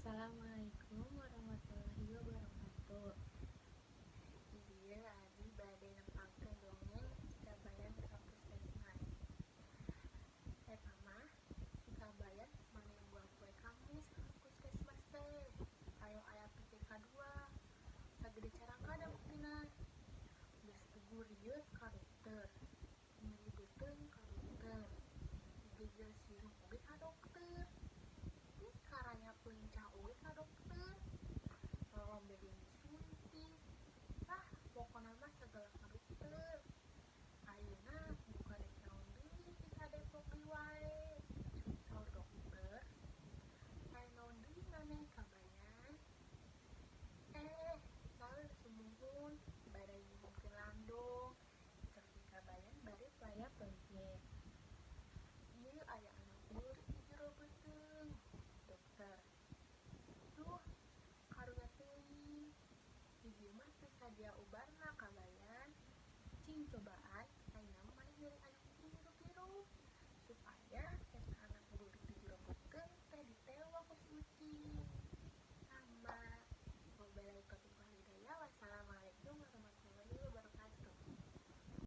Assalamualaikum warahmatullahi wabarakatuh. Di dieu abi bade nempangkeun dongeng Si Kabayan ka Puskesmas. Eta mah si Kabayan maneh unggal poe Kamis ka puskesmas teh. Ayo aya PTK 2. Sagede carangkada buktina. Geus puguh rieut ka dokter, nyeri beuteung ka dokter, gegel sirup oge ka dokter, karayap lincah oge ka dokter, lolombe disuntik. Ah, pokona mah sagala ka dokter. Ayeuna buka rek naon deui bisa Depok deui wae. Saur dokter, "Aya naon deui maneh, Kabayan?" "Eh, seueur, sumuhun, bade nyuhunkeun landong," cek si Kabayan bari playap-playek. "Ieu aya anak beurit di jero beuteung." Dokter, "Duh, karunya teuing. Di dieu mah teu sadia ubarna, Kabayan. Cing cobaan ayeuna mah maneh mere anu